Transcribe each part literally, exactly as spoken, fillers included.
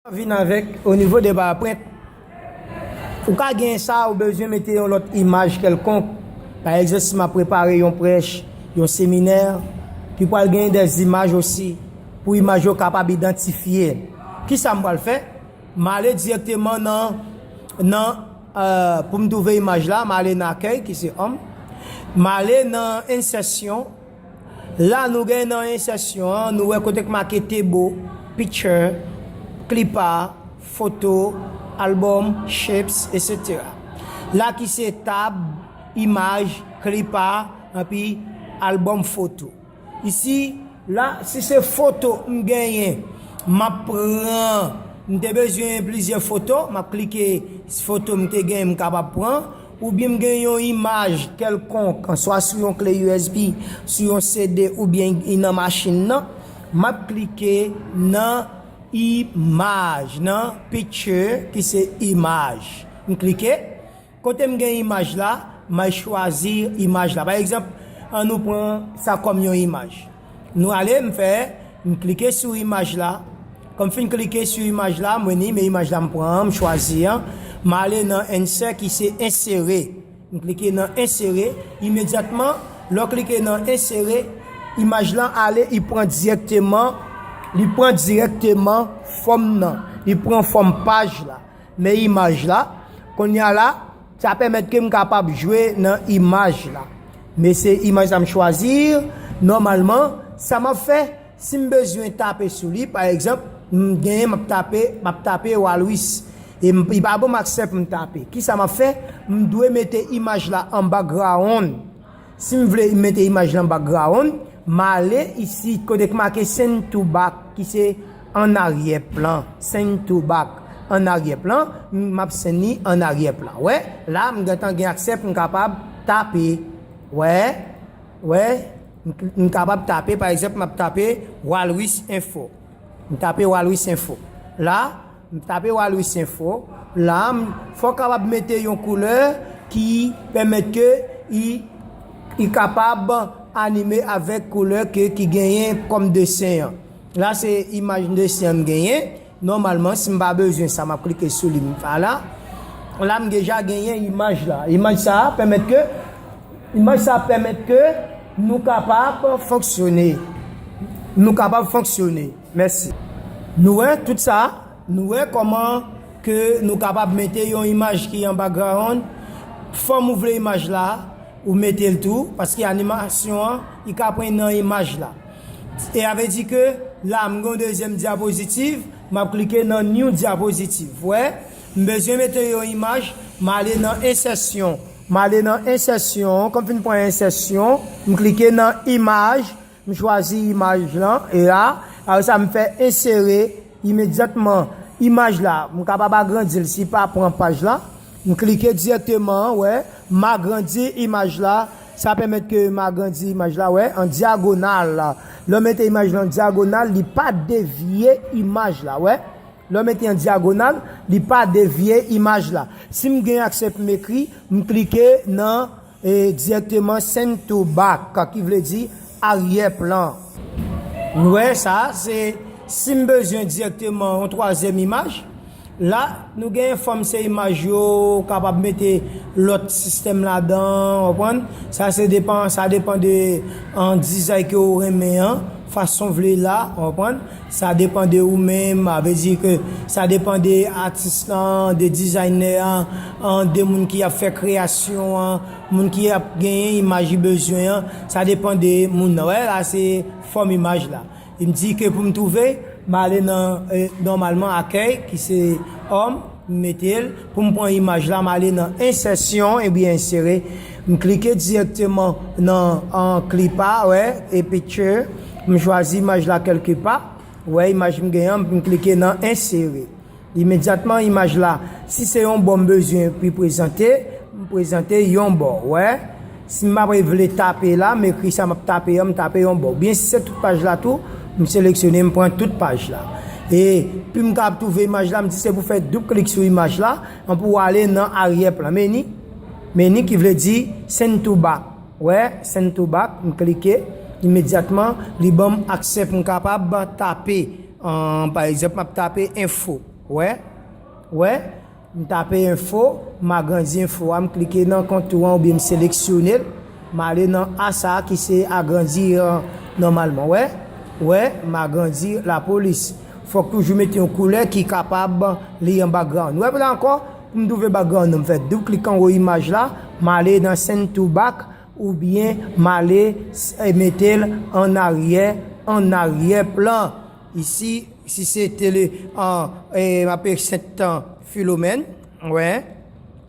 Vin avèk o nivo de bapwent. Ou ka gen sa, ou bezwen mete yon lòt imaj kèlkonk. Pa egzanp, si m ap prepare yon prèch, yon seminè, ki pral gen de zimaj osi, pou imaj yo kapab idantifye. Kisa m pral fè? M ale dirèkteman nan, nan, euh, pou m twouve imaj la, m ale nan akèy, ki se òm. M ale nan ensèsyon. La, nou gen nan ensèsyon an, nou wè kote k make table, picture, clipart, foto, albòm, shapes, etsetera. La ki se tab, imaj, clipart, anpi albòm foto. Isi, la, si se foto m genyen, m ap pran, m te bezwen plizyè foto, m ap klike foto m te genyen, m kapab pran, oubyen m gen yon imaj kèlkonk, swa sou yon kle U S B, sou yon C D, oubyen i nan machin nan, m ap klike nan imaj, nan picture, ki se imaj. M klike. Kote m gen imaj la, m al chwazi imaj la. Pa egzanp, ann nou pran sa kòm yon imaj. Nou ale, m fè, m klike sou imaj la. Kòm m fin klike sou imaj la, mwen ni, men imaj la m pran an, m chwazi an. M ale nan insert ki se ensere. M klike nan ensere. Imedyatman, lè w klike nan ensere, imaj lan ale, li pran dirèkteman, li pran dirèkteman fòm nan. Li pran fòm paj la. Men imaj la. Kounye a la, sa pèmèt ke m kapab jwe nan imaj la. Men se imaj sa m chwazi. Nòmalman, sa m ap fè, si m bezwen tape sou li, pa egzanp, m genyen, m ap tape, m ap tape Walwis. E m, li pa ban m aksè pou m tape. Kisa m ap fè? M dwe mete imaj la an background. Si m vle mete imaj lan background, m ale isi kote k make send to back, ki se an aryè plan. Send to back, an aryè plan, m ap send li an aryè plan. Wè, la, m gentan gen aksè pou m kapab tape. Wè, wè, m, m kapab tape, pa egzanp, m ap tape Walwis Info. M tape Walwis Info. La, m tape Walwis Info. La, m, fò w kapab mete yon koulè ki pèmèt ke i, i kapab anime avèk koulè ke, ki genyen kòm desen an. La, se imaj desen an m genyen. Nòmalman, si m pa bezwen sa, m ap klike sou li, m fè la. La, m deja genyen imaj la. Imaj sa a pèmèt ke, imaj sa a pèmèt ke nou kapab fonksyone. Nou kapab fonksyone. Mèsi. Nou wè tout sa, nou wè kòman ke nou kapab mete yon imaj ki an background, fòm ou vle imaj la, ou mete l tou, paske animasyon an, li ka pran nan imaj la. E a vle di ke la, m gen yon dezyèm dyapozitiv, m ap klike nan new dyapozitiv. Wè, m bezwen mete yon imaj, m ale nan ensèsyon. M ale nan ensèsyon, kòm m fin pran ensèsyon, m klike nan imaj, m chwazi imaj lan, e la, apre sa m fè ensere, imedyatman, imaj la, m kapab agrandi l si pa pran paj la. M klike dirèkteman, wè, m agrandi imaj la, sa pèmèt ke m agrandi imaj la, wè, an dyagonal. Lè w mete imaj la an dyagonal, li pa devye imaj la, wè. Lè w mete an dyagonal, li pa devye imaj la. Si m gen aksè pou m ekri, m klike nan e, dirèkteman send to back, ki vle di aryè plan. Nou wè sa, se si m bezwen dirèkteman yon twazyèm imaj. La, nou gen fòm se imaj yo, ou kapab mete lòt sistèm ladan, w konprann? Sa se depan, sa depan de, an, dizay ke ou renmen an, fason w vle la, w konprann? Sa depan de ou menm, a vle di ke sa depan de atis lan, de dizaynè an, an, de moun ki ap fè kreyasyon an, moun ki ap genyen imaj li bezwen an, sa depan de moun nan. Wè, la se fòm imaj la. E m di ke pou m twouve, m ale nan, e, nòmalman akèy, ki se òm, m mete l. Pou m pran imaj la, m ale nan ensèsyon ebyen ensere. M klike dirèkteman nan, an, clipart, wè, e picture. M chwazi imaj la kèlkepa. Wè, imaj m genyen an, m klike nan ensere. Imedyatman, imaj la, si se yon bò m bezwen pou prezante, m prezante yon bò, wè. Si m pa vle tape la, m ekri sa m ap tape an, m tape yon bò. Oubyen si se tout paj la tou, m seleksyone, m pran tout paj la. E pou m ka twouve imaj la, m di se pou fè doub klik sou imaj la, an pou w ale nan aryè plan. Meni, meni ki vle di send to back. Wè, send to back, m klike, imedyatman, li ban m aksè pou m kapab tape. An, pa egzanp, m ap tape enfo. Wè, wè, m tape enfo, m agrandi enfo a, m klike nan kontou an oubyen m seleksyone l, m ale nan a sa a ki se agrandi an nòmalman. Wè, wè, m agrandi lapolis. Fòk toujou mete yon koulè ki kapab li an background. Wè la ankò, pou m twouve background nan, m fè doub klik anwo imaj la, m ale nan send to back, oubyen m ale s- e mete l an aryè, an aryè plan. Isi, si se tele, an, e, m ape Sent Filomèn, wè,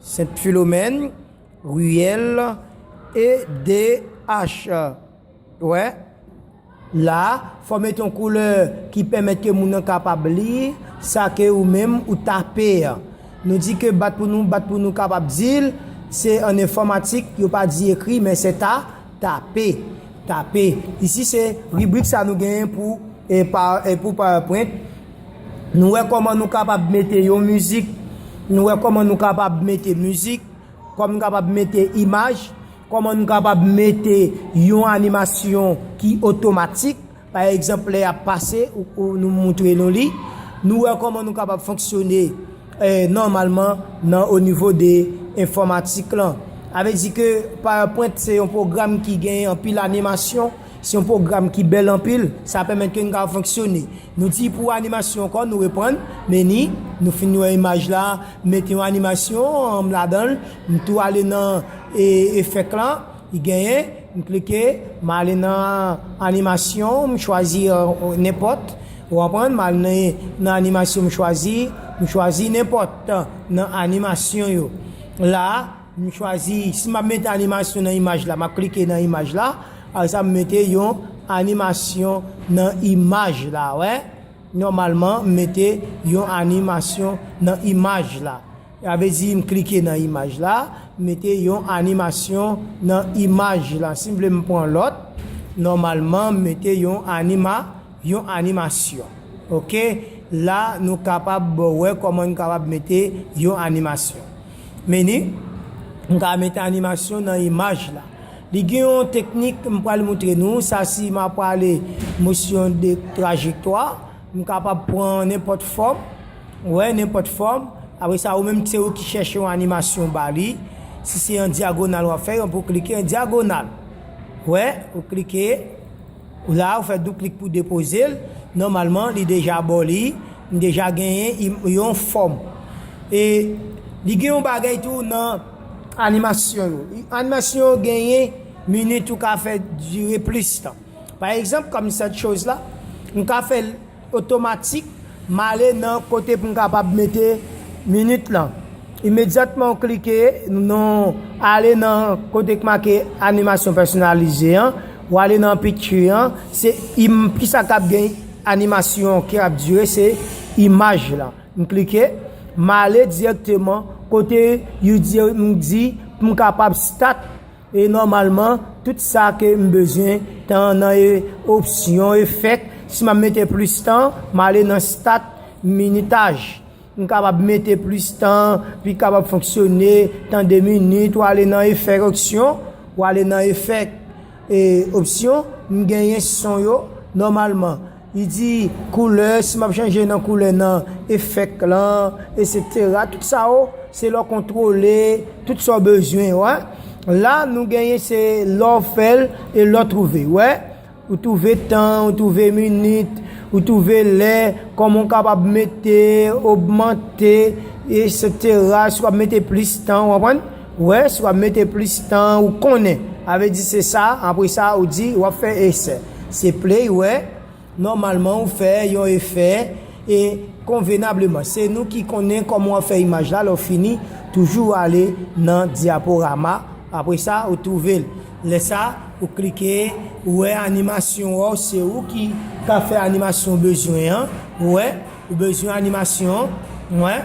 Sent Filomèn, riyèl, E D H, wè. La, fò mete yon koulè ki pèmèt ke moun nan kapab li sa ke ou menm ou tape a. Nou di ke bat pou nou, bat pou nou kapab di l, se an enfòmatik, yo pa di ekri, men se ta, tape, tape. Isi se ribrik sa nou genyen pou, e, pa, e, pou PowerPoint. Nou wè kòman nou kapab mete yon mizik, nou wè kòman nou kapab mete mizik, kòman nou kapab mete imaj, kòman nou kapab mete yon animasyon ki otomatik. Pa egzanp, lè y ap pase, ou, ou nou moutre nou li, nou wè kòman nou kapab fonksyone, e, nòmalman nan o nivo de enfòmatik lan. Sa vle di ke PowerPoint se yon pwogram ki gen anpil animasyon, se yon pwogram ki bèl anpil, sa pèmèt ke n ka fonksyone. Nou di pou animasyon ankò, nou reprann meni, nou fin wè imaj la, mete yon animasyon, m ladan l, m tou ale nan, e, efèk lan, li genyen, m klike, m ale nan animasyon, m chwazi, e, nenpòt, ou konprann, m ale nan, nan animasyon, m chwazi, m chwazi nenpòt nan animasyon yo. La, m chwazi, si m ap mete animasyon nan imaj la, m ap klike nan imaj la, apre sa m mete yon animasyon nan imaj la, wè. Nòmalman, m mete yon animasyon nan imaj la. Sa vle di, m klike nan imaj la, m mete yon animasyon nan imaj la. Si m vle m pran lòt, nòmalman, m mete yon anima, yon animasyon. Oke? La, nou kapab wè kòman n kapab mete yon animasyon. Meni, m ka mete animasyon nan imaj la. Li gen yon teknik m pral moutre nou, sa si m ap pale motion de trajectoire, m kapab pran nenpòt fòm, wè, nenpòt fòm. Apre sa, ou menm se ou ki chèche yon animasyon ba li. Si se an dyagonal w ap fè, ou klike an dyagonal. Wè, ou klike, la, ou fè doub klik pou depoze l. Nòmalman, li deja ba w li, m deja genyen im- yon fòm. E li gen yon bagay tou nan animasyon yo. Animasyon yo genyen minit ou ka fè dire plis tan. Pa egzanp, kòm sèt choz la, m ka fè l otomatik, m ale nan kote pou m kapab mete minit lan. Imedyatman ou klike, nou ale nan kote k make animasyon pèsonalize an, ou ale nan picture an, se im- kisa k ap gen animasyon ki ap dire, se imaj lan. M klike, m ale dirèkteman kote yo di, m di pou m kapab start. E nòmalman, tout sa ke m bezwen, tan nan e, opsyon, efèk, si m ap mete plis tan, m ale nan start minitaj. M kapab mete plis tan, pou li kapab fonksyone, tan de minit, ou ale nan efèk opsyon, ou ale nan efèk, e, opsyon, m genyen son yo, nòmalman. Li di koulè, si m ap chanje nan koulè nan efèk lan, etsetera. Tout sa yo, se lè w kontwole, tout sa w bezwen, wè. La, nou genyen se lè w fè l e lè w twouve, wè. Ou twouve tan, ou twouve minit, ou twouve lè, kòman w kapab mete, ogmante, etsetera. Si w ap mete plis tan, w konprann? Wè, si w ap mete plis tan, ou konnen. Sa vle di se sa, apre sa, ou di, w ap fè esè. Se play, wè. Nòmalman, ou fè yon efè e konvenableman. Se nou ki konnen kòman w ap fè imaj la, lè w fini, toujou ale nan dyaporama. Apre sa, ou twouve l. Lè sa, ou klike, ou wè animasyon an, se ou ki ka fè animasyon ou bezwen an. Ou wè, ou bezwen animasyon, wè.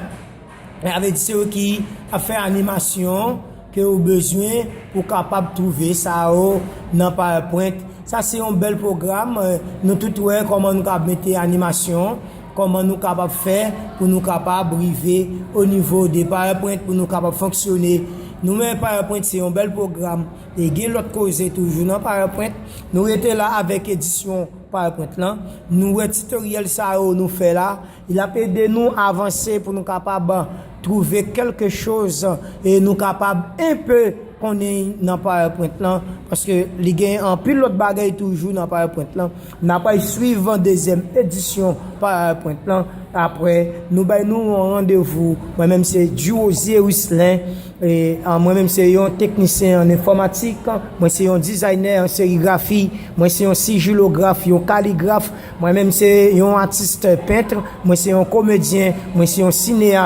Sa vle di se ou ki ap fè animasyon ke ou bezwen pou kapab twouve sa yo nan PowerPoint. Sa se yon bèl pwogram. Eh, nou tout wè kòman nou kapab mete animasyon, kòman nou kapab fè pou nou kapab rive o nivo de PowerPoint, pou nou kapab fonksyone. Nou menm PowerPoint se yon bèl pwogram. E gen lòt koze toujou nan PowerPoint. Nou rete la avèk edisyon PowerPoint lan. Nou wè titoryèl sa yo nou fè la, l ap ede nou avanse pou nou kapab twouve kèlke choz e nou kapab enpe konnen nan PowerPoint lan, paske li gen anpil lòt bagay toujou nan PowerPoint lan. N ap al swiv dezyèm edisyon PowerPoint lan. Apre, nou bay nou yon randevou. Mwen menm se Durosier Wislin. E, ah, mwen menm se yon teknisyen an enfòmatik. Mwen se yon dizayner an serigrafi. Mwen se yon sijilograf, yon kaligraf. Mwen menm se yon atis pent. Mwen se yon komedyen. Mwen se yon sineya